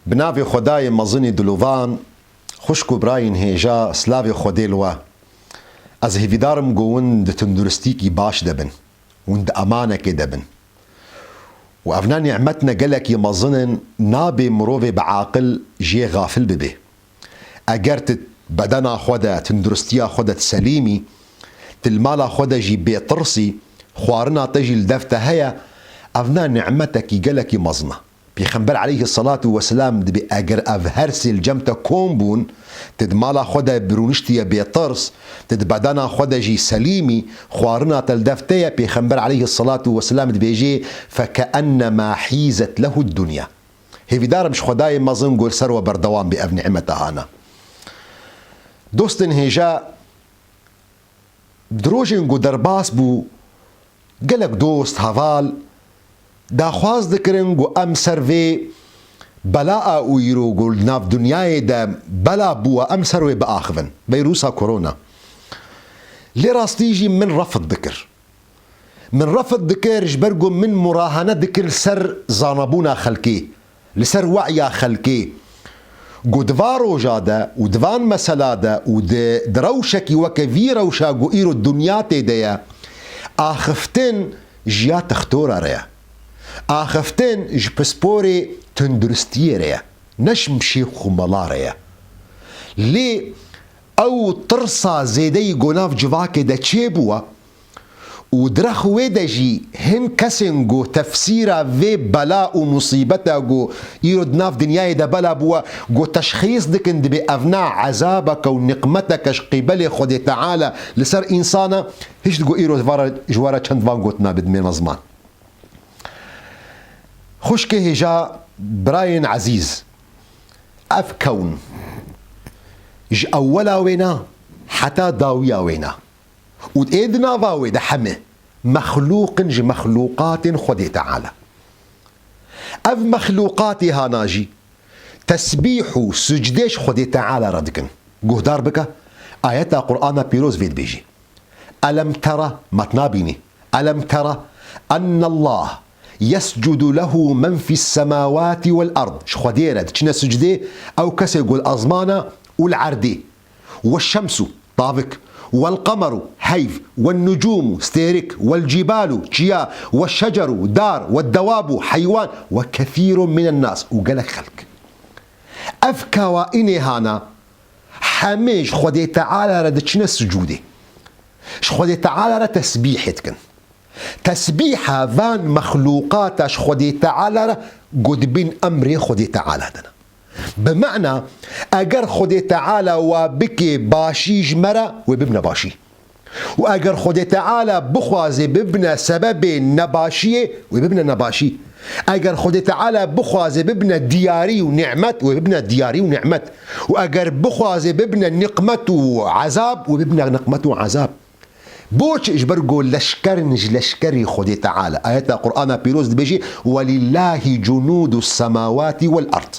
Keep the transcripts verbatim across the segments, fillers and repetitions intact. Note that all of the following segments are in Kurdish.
Bi navê Xwedayê mezinê dilovan, xwişk û birayên hêja, silavê Xwedê li we. Ez hêvîdar im ku hûn di tunduristîkî baş de bin, hûn di emanekê de bin. Û evna nîmetine gelekî mezin in, nabê mirovê bi aqil jê xafil bibe. Eger tu bedena xwe de, tunduristiya xwe de tu selîm î, tu li mala xwe de jî bêtirs î, xwarina te jî li dev te heye, evna nîmetekî gelekî mezin e. Pêxember aleyhisselatu vesselam dibê eger ev her sê li cem te kom bûn, tu di mala xwe de bi rûniştiye bêtirs, tu di bedena xwe de jî selîm î, xwarina te li dev te ye, Pêxember aleyhisselatu vesselam dibêjê, "Fekeennemâ hîzet lehu dunya." Hêvîdar im ji Xwedayê mezin ku li ser we berdewam bê ev nîmeta hana. Dostên hêja, di rojên ku derbas bû, gelek dost, heval daxwaz dikirin ku em ser vê belaa û îro ku li nav dinyayê de bela bû, em ser wê biaxivin. Veyrusa korona. Lê rastî jî min refd dikir. Min refd dikir, ji ber ku min murahene dikir li ser zanabûna xelkê, li ser we'ya xelkê. Ku di van roja de û di van mesela de û di, di rewşekî weke vî rewşa ku îro dinya tê de ye, axiftin ji ya textora re ye. Axiftin ji pisporê tunduristiyê re ye. Ne ji şêx û mela re ye. Lê ew tirsa zêdeyî ku nav civakê de çêbûwa, û di rex wê de jî hin kesên ku tefsîra vê bela û musîbeta ku îro di nav dinyayê de bela bûwe, ku teşxîs dikin, dibê evna ezabeke û niqmeteke ji qîbelê Xwedê Teala li ser însan e, hişt ku îro ji we re, ji we re çend van gotina bidimê ziman. Xwişkê hêja, birayên ezîz, ev kewn ji ewwela wêna heta dawiya wêna. Û ê di nava wê de heme mexlûq in ji mexlûqatên Xwedê Teala. Ev mexlûqatê hana jî tesbîh û sucdê ji Xwedê Teala re dikin. Guhdar bike, ayeta Qur'ana Pîroz vê dibêjî. Elem tera, ma tu nabînî. Elem tera ennallah yescudu lehu men fis semawati vel ard. Ji Xwedê re diçine sucdê ew kesê ku li ezmana û li erdê. Weşşemsu, tavik, welqemeru, heyv, wennucumu, stêrik, welcibalu, çiya, weşşeceru, dar, weddewabu, heywan, we kethîrun minen nas, û gelek xelk. Ev kawaînê hana, hemê ji Xwedê Teala re diçine sicûdê. Ji Xwedê Teala re tesbîhê dikin. Tesbîha van mexlûqata ji Xwedê Teala re ku di bin emrê Xwedê Teala de ne. Bi mena, eger Xwedê Teala wa bike başî ji me re, wê bibine başî. Û eger Xwedê Teala bixwaze bibine sebebê nebaşiyê, wê bibine nebaşî. Eger Xwedê Teala bixwaze bibine diyarî û nîmet, wê bibine diyarî û nîmet. Û eger bixwaze bibine niqmet û ezab, wê bibine niqmet û ezab. Boç? Ji ber ku leşker in ji leşkerî Xwedê Teala. Ayeta Qur'ana Pîroz dibêjî, "Welillahî cunûdus semawatî vel ard."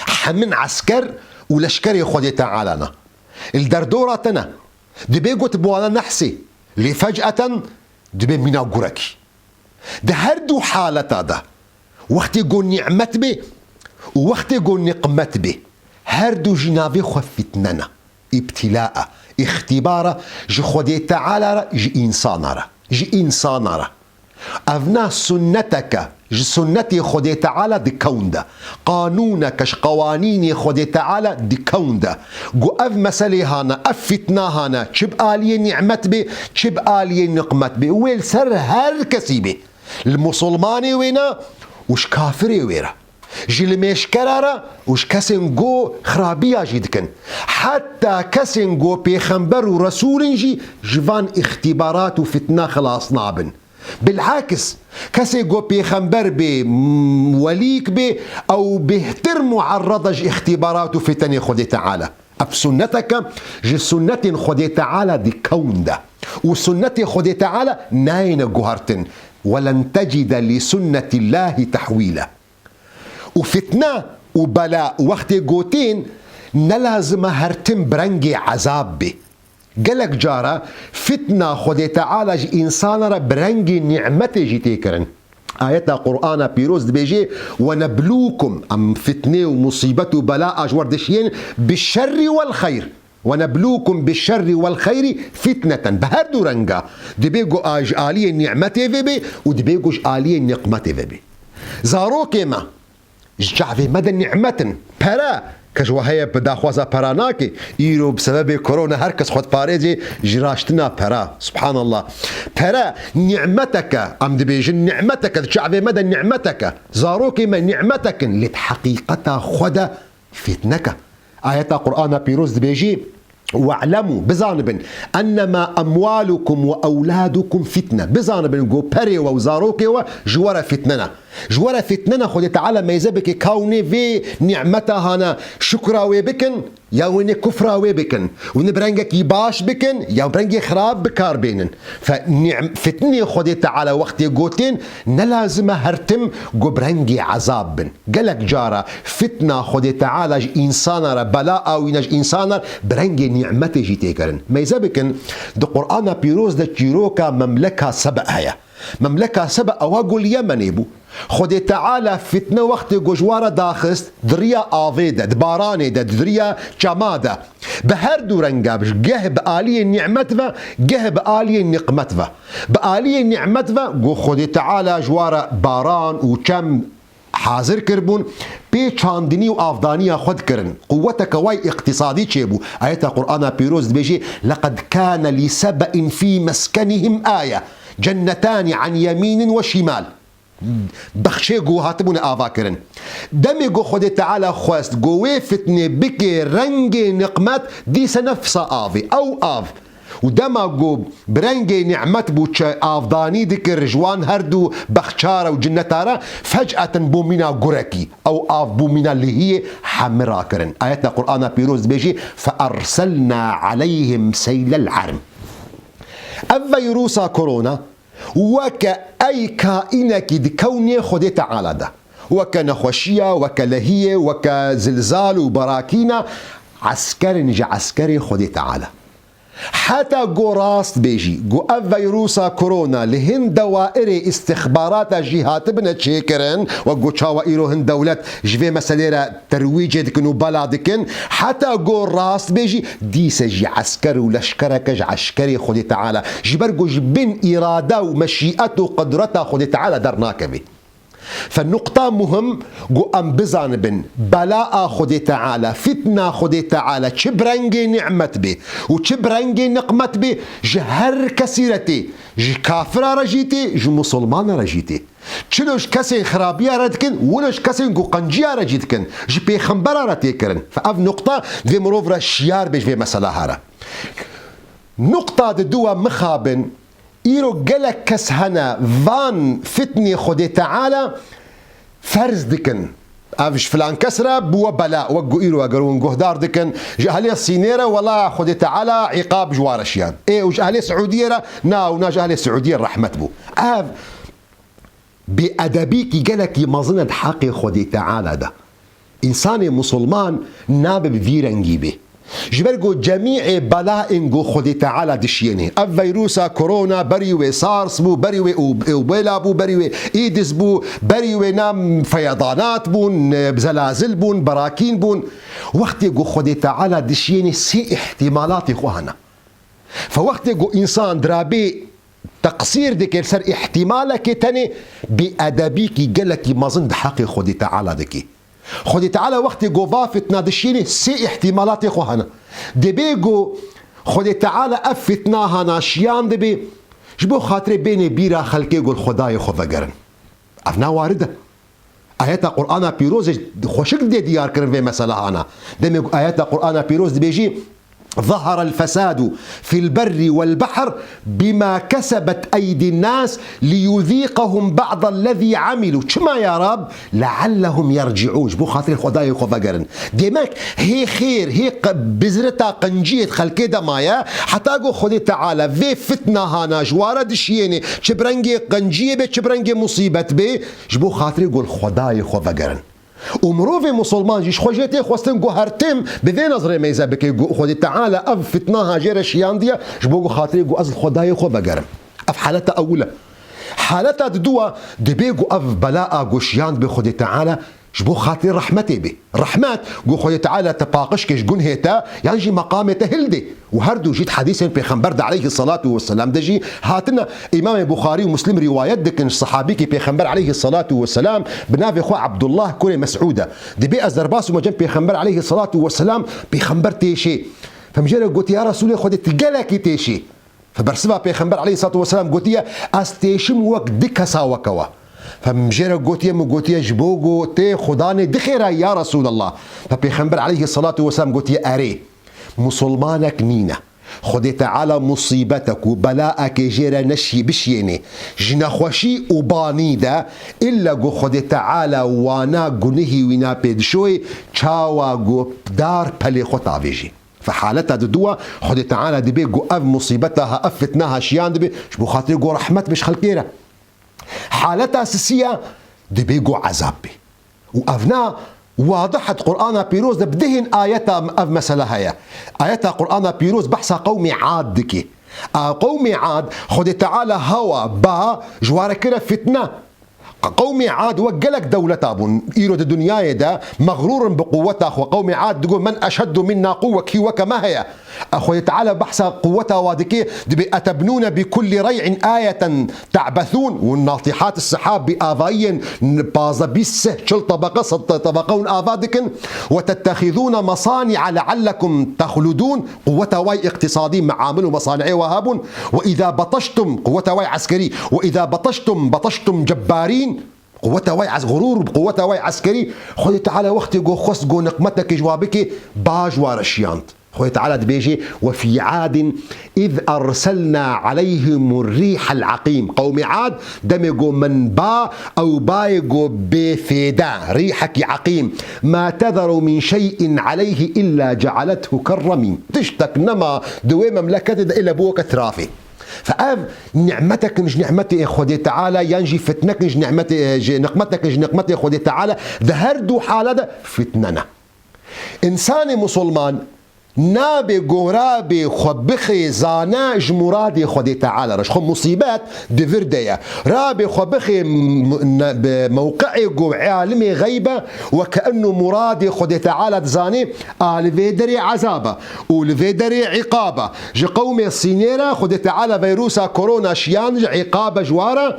Hemin esker û leşkerê Xwedê Teala ne. Li derdora te ne. Dibê got bi wana nehsê. Lê fec'eten dibê mîna gurekî. Di her du haleta de, wextê ku nîmet bê û wextê ku niqmet bê, her du jî navê xwe fitne ne, îbtîla e, îxtîbar e ji Xwedê Teala re, ji însana re, ji însana re. Evna sunneteke ji sunnetê Xwedê Teala di kewn de, qanûneke ji qewanînê Xwedê Teala di kewn de, ku ev meselê hane, ev fitna hane, çi bi aliyê nîmet bê, çi bi aliyê niqmet bê, wê li ser her kesî bê. Li musulmanê wê ne û ji kafirê wê re. Ji limêşkera re û ji kesên ku xirabiya jî dikin. Heta kesên ku pêxember û resûl in jî ji van îxtîbarat û fitna xilas nabin. Bil'aks, kesê ku pêxember bê, m-, welîk bê, ew bêhtir muerred e ji îxtîbarat û fitenê Xwedê Teala. Ev sunneteke ji sunnetên Xwedê Teala di kewn de. Û sunnetê Xwedê Teala nayêne guhertin. "Welen tecide li sunnetillahî tehwîle." Û fitne û bela wextê gotin, ne lazim e her tim bi rengê ezab bê. Gelek cara fitna Xwedê Teala ji însana re bi rengê nîmetê jî tê kirin. Ayeta Qur'ana pîroz dibêje, "Ve neblûkum", em fitne û musîbet û bela a ji we re dişiyên, "bi şerri wel xeyr." "Ve neblûkum bi şerri wel xeyri fitneten." Bi her du renga. Dibê ku a ji aliyê nîmetê ve be û dibê ku ji aliyê niqmetê ve be. Zarokê me ji çavê me de nîmet in. Pere, kes we heye bi daxwaza pera nake. Îro bi sebebê korona her kes xwe diparêze ji raştina pera. Subhanallah. Pere nîmeteke, em dibêjin nîmeteke, di çavê me de nîmeteke. Zarokê me nîmetek in, lê di heqîqeta xwe de fitneke. Ayeta Qur'ana pîroz dibêjî, "We'lemû", bizanibin, "ennemâ emwâlukum ve ewlâdukum fitne." Bizanibin ku perê we û zarokê we ji we re fitne ne. Ji we re fitne ne, Xwedê Teala meyze bike ka hûn ê vê nîmeta hane şukra wê bikin, ya hûn ê kufra wê bikin. Hûn ê bi rengekî baş bikin, ya bi rengê xirab bi kar bênin. Fe nîm-, fitnê Xwedê Teala wextê gotin, ne lazim e her tim ku bi rengê ezab bin. Gelek cara fitna Xwedê Teala ji însana re, bela a wî ne ji însana re, bi rengê nîmetê jî tê kirin. Meyze bikin, di Qur'ana pîroz de çîroka memleka Sebe heye. Memleka Sebe ewa ku li Yemenê bû. Xwedê Teala fitne wextê ku ji wan re daxist, di riya avê de, di baranê de, di riya çema de, bi her du renga, geh bi aliyê nîmet ve, geh bi aliyê niqmet ve. Bi aliyê nîmet ve ku Xwedê Teala ji wan re baran û çem hazir kiribûn, pê çandinî û avdaniya xwe dikirin. Quweteke wayî îqtîsadî çêbû. Ayeta Qur'ana pîroz dibêjî, "Leqed kâne li sebe'in fî meskenihim aye. Cennetanî an yemînin ve şimal." Bexçê ku hatibûne ava kirin. Demê ku Xwedê Teala xwest ku wê fitnê bike rengê niqmet, dîse nefsa avê. Ew av. Û dema ku bi rengê nîmet bû, çi avdanî dikir ji wan her du bexça re û cinneta re, fec'eten bû mîna gurekî. Ew av bû mîna lihiyê hemî rakirin. Ayeta Qur'ana pîroz dibêjî, "Fe erselna aleyhim seylel arm." Ev veyrusa korona weke ey kaînekî di kewnê Xwedê Teala de. Weke nexweşiya, weke lehiyê, weke zilzal û berakîna, eskerin ji eskerê Xwedê Teala. Heta ku rast bêjî, ku ev veyrusa korona li hin dewairê îstixbarata jî hatibine çêkirin, wek ku çawa îro hin dewlet ji vê meselê re terwîcê dikin û bela dikin, heta ku rast bêjî, dîse jî esker û leşkereke ji eskerê Xwedê Teala, ji ber ku ji bin îrade û meşîet û qudreta Xwedê Teala dernakevê. Fe nuqta muhim ku em bizanibin, bela a Xwedê Teala, fitna Xwedê Teala, çi bi rengê nîmet bê û çi bi rengê niqmet bê, ji her kesî re tê, ji kafira re jî tê, ji musulmana re jî tê. Çilo ji kesên xirabiya re dikin, wilo ji kesên ku qenciya re jî dikin, ji pêxembera re tê kirin. Fe ev nuqta divê mirov re şiyar bê ji vê mesela here. Nuqta didu we mixabin, îro gelek kes hene van fitnê Xwedê Teala ferz dikin. Ev ji filan kes re bûwe bela, wek ku îro eger hûn guhdar dikin, ji ehlê Sînê re wela Xwedê Teala îqab ji wan re şiyan. Ê û ji ehlê Siûdiyê re, na û na ji ehlê Siûdiyê rehmet bû. Ev bêedebîkî gelekî mezin e di heqê Xwedê Teala de. Însanê musulman nabe bi vî rengî bê. Ji ber ku cemîê belaên ku Xwedê Teala dişiyênê. Ev veyrusa korona berî wê SARS bû, berî wê û-, ûbêla bû, berî wê êdis bû, berî wê nam feyedanat bûn, e, zelazil bûn, berakîn bûn. Wextê ku Xwedê Teala dişiyênê sê îhtîmalatê xwe hene. Fe wextê ku însan dirabê teqsîr dike li ser îhtîmalekê tenê, bêedebîkî gelekî mezin di heqê Xwedê Teala dike. Xwedê Teala wextê ku va fitna dişînê sê îhtîmalatê xwe hene. Dibê ku Xwedê Teala ev fitna hana şiyan dibe, ji bo xatirê bênê bîra xelkê ku li Xwedayê xwe vegerin. Ev nawarid e. Ayeta Qur'ana pîroz ê xweşik dê diyar kirin vê mesela hana. Demê ku ayeta Qur'ana pîroz dibêjî, "Zahara el-fesadu fil berri wel bahr bima kesebet eydin nas liyuziqahum ba'da ellezî amilu." Çima ya Rab? "Leallehum yerci'ûn." Ji bo xatirê Xwedayê xwe vegerin. Demek hê xêr, hê qe-, bizreta qenciyê di xelkê de maye, heta ku Xwedê Teala vê fitna hana ji wa re dişiyêne, çi bi rengê qenciyê be, çi bi rengê musîbet be, ji bo xatirê ku li Xwedayê xwe vegerin. Û mirovê musulman jî ji xwe jê tê xwestin ku her tim bi vê nezrê meyze bike ku Xwedê Teala ev fitna ha jê re şiyandiye, ji bo ku xatirê ku ez li Xwedayê xwe vegerim. Ev haleta ewil e. Haleta diduwa, dibê ku ev belaa ku şiyand bi Xwedê Teala ji bo xatirê rehmetê bê. Rehmet, ku Xwedê Teala te paqij ke ji gunhê te, yan jî meqamê te hildê. Û her du jî di hedîsên Pêxember de aleyhissalatu vesselam de jî hatine. Îmamê Buxarî û Muslim rîwayet dikin ji sehabîkî Pêxember aleyhissalatu vesselam bi navê xwe Abdullah kurê Mes'ûd e. Dibê ez derbas bûme cem Pêxember aleyhissalatu vesselam, Pêxember têşê. Fem jê re gotiye, ya Resûlê Xwedê, tu gelekî têşî. Fe bersiva Pêxember aleyhissalatu vesselam gotiye, ez têşim wek du kesa weke we. Fe min jê re gotiye, min gotiye, ji bo ku tê Xudanê dixêra ya Resûlallah. Fe Pêxember aleyhissalatu vesselam gotiye, erê, musulmanek nîne. Xwedê Teala musîbetek û belaekê jê re neşî bişiyênê. Ji nexweşî û banî de, illa ku Xwedê Teala wana gunihî wî napê dişoyê, çawa ku dar pelê xwe tavêjî. Fe haleta diduwa, Xwedê Teala dibê ku ev musîbeta ha, ev fitna ha şiyan dibe, ji bo xatirê ku rehmet be ji xelkê re. Haleta sisiya, dibê ku ezab be. Û evna wadih e di Qur'ana Pîroz de bi dehên ayeta ev mesele heye. Ayeta Qur'ana Pîroz behsa qewmê Ad dike. A qewmê Ad, Xwedê Teala hewa, ba, ji wa re kire fitne. Qewmê Ad wek gelek dewleta bûn. Îro di dinyayê de mexrûr in bi quweta xwe. Qewmê Ad digot, "Men eşeddu minna quwwe", kî weke me heye? Xwedê Teala behsa quweta wa dike, dibê, "Etebnûne bi kullî rey'in ayeten te'bethûn." Û natîhat sihab bi avayiyên pazdeh, bîst, sih, çil tebeqe, sed tebeqe hûn ava dikin. "Ve tettexizûne mesanî'e leallekum texludûn." Quweta way îqtîsadî, meamil û mesani'ê wa hebûn. "Ve îza beteştum", quweta way eskerî, "ve îza beteştum, beteştum cebbarîn." Quweta way ez-, xurûr, quweta way eskerî. Xwedê Teala wextê ku xwest ku niqmetekê ji wa bike, ba ji wa re şiyand. Xwedê Teala dibêje, "Ve fî Adin iz erselna aleyhimur rîhel aqîm." Qewmê Ad, demê ku min ba, ew bayê ku bêfêde, rîhekî eqîm. "Ma tezeru min şey'in aleyhi illa cealethu kerremîm." Tiştek nema di wê memleketê de illa bû weke tirafê. Fe ev nimetekin ji nimetê Xwedê Teala, yan jî fitnekin ji nimetê, ji niqmetekin ji niqmetê Xwedê Teala, di her du hale de fitne ne. Însanê musulman nabe ku rabê xwe bixê zane ji muradê Xwedê Teala re. Ji xwe musîbet di vir de ye. Rabê xwe bixê m-, ne-, bi mewqeê ku alimê xeyb e, weke enno muradê Xwedê Teala dizanê, a li vê derê ezab e û li vê derê îqab e. Ji qewmê Sînê re Xwedê Teala veyrusa korona şiyan ji îqab e ji wa re.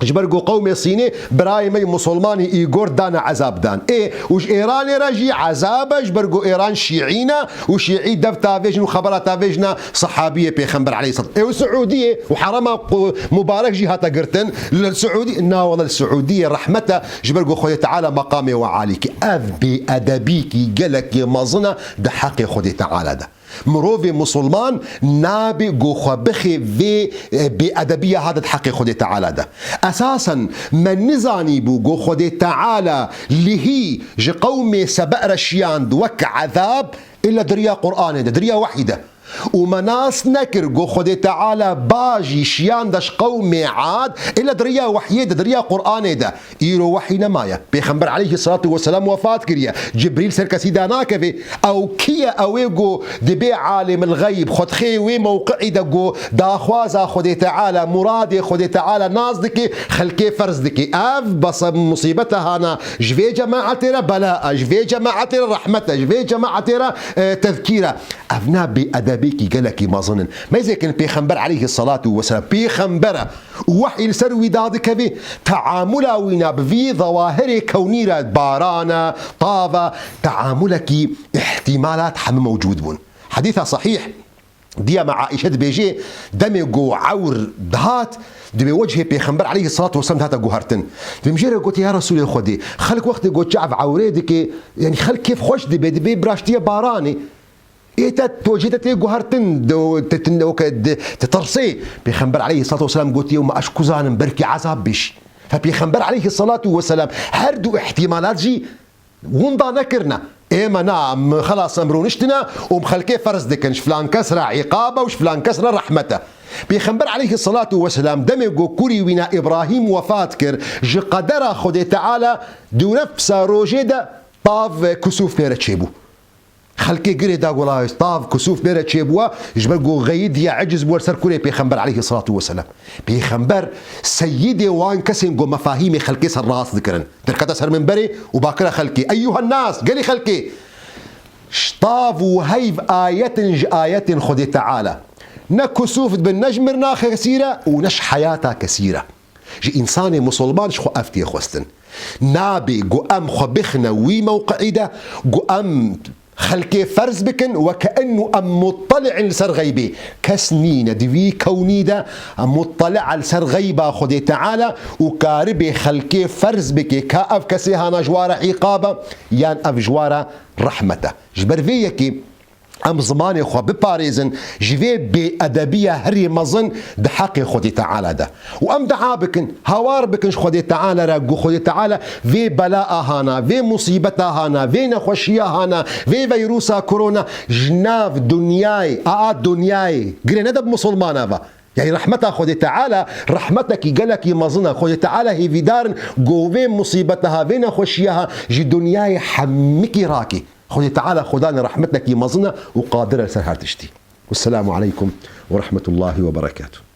Ji ber ku qewmê Sînê birayê me yê musulmanî Îgor dane ezab dan. Ê, û ji Êranê re jî ezab e, ji ber ku Êran şîî ne û şîî dev tavêjin û xebera tavêjina sehabiyê Pêxember aleyhisselam. Ê, û Siûdiyê û herema qu-, mubarek jî hate girtin. Li Siûdî, na wele li Siûdiyê rehmet e, ji ber ku Xwedê Teala meqamê we alî kir. Ev bêedebîkî gelekî mezin e di heqê Xwedê Teala de. Mirovê musulman nabe ku xwe bixê vê, e, bêedebiya hate di heqê Xwedê Teala de. Esasen me nizanîbû ku Xwedê Teala lihî ji qewmê Sebe re şiyand wek ezab, illa di riya Qur'anê de, di riya wehyî de. Û me nas nekir ku Xwedê Teala ba jî şiyand ji qewmê Ad, illa di riya wehyê de, di riya Qur'anê de. Îro wehî nemaye. Pêxember aleyhisselatu vesselam wefat kiriye. Cibrîl ser kesî danakeve. Ew kî ye? Ew ê ku dibê alimil xeyb, xwe dixê wê mewqi'î de ku daxwaza Xwedê Teala, muradê Xwedê Teala nas dike, xelkê ferz dike. Ev bese musîbete hana ji vê cemaetê re bela e, ji vê cemaetê re rehmet e, ji vê cemaetê re, e, tezkîr e. Ev ne bêedebêkî gelekî mezin in. Meyzêkin Pêxember aleyhisselatu vesselam, Pêxember e. Û wehy li ser wî dadikevî, teamula wîna bi vî zewahirê kewnî re, baran e, tav e, teamulekî îhtîmalat hemû mewcûd bûn. Hedîsa sehîh, diya me Aîşe dibêje, demê ku ewr dihat, dibê wecihê Pêxember aleyhisselatu vesselam dihate guhertin. Dibê min jê re gotiye, ya Resûlê Xwedê, xelk wextê ku çav ewrê dike, yanî xelk kêf xweş dibe, dibê biraştiye baranê. Ê te, tu cihê te tê guhertin, de, te, te, weke, de, te tirsê. Pêxember aleyhisselatu vesselam gotiye, "Ma ez ku zanim, belkî ezab bî jî." Fe Pêxember aleyhisselatu vesselam her du îhtîmalat jî winda nekirine. Ê me na, em xelas em rûniştine û em xelkê ferz dikin. Ji filan kes re îqab e û ji filan kes re rehmet e. Pêxember aleyhisselatu vesselam demê ku kurî wîna Îbrahîm wefat kir, ji qedera Xwedê Teala di nefsa rojê de tav, kusûf pê re çêbû. Xelkê girê da gola tav, kusûf bêre çêbûwa, ji ber ku xeyidiya, eciz bû ser kurê Pêxember aleyhissalatu vesselam. Pêxember seyîdê wan kesên ku mefahîmê xelkê ser rast dikirin. Derkete ser minberê û bakire xelkê, Eyyuhen nas, gelî xelkê! Ji tav û heyv ayetin ji ayetên Xwedê Teala. Ne kusûf dibin, ne ji mirina kesî re û ne ji heyata kesî re. Ji însanê misilman ji xwe ev tê xwestin. Nabê ku em xwe bixine wî mewqeî de, ku em xelkê ferz bikin, weke enû em muttali'in li ser xeybê. Kes nîne di vî kewnî de, em muttali' e li ser xeyba Xwedê Teala û karibê xelkê ferz bike ka ev kesê hana ji wara îqab e, yan ev ji wara rehmet e. Ji ber vê yekê em zimanê xwe biparêzin ji vê bêedebiya herî mezin di heqê Xwedê Teala de. Û em dua bikin, hawar bikin ji Xwedê Teala re, ku Xwedê Teala vê bela a hana, vê musîbeta hana, vê nexweşiya hana, vê veyrusa korona ji nav dinyayê, a, a dinyayê, girê nede bi misilmana ve. Yani rehmeta Xwedê Teala, rehmetekî gelekî mezin e. Xwedê Teala hêvîdar in, ku vê musîbeta ha, vê nexweşiya ha, ji dinyayê hemikî rakî. Xwedê Teala Xwedane rehmetekî mezin e û qadir e li ser her tiştî. Wesselamu aleykum ve rahmetullahi ve berekatuh.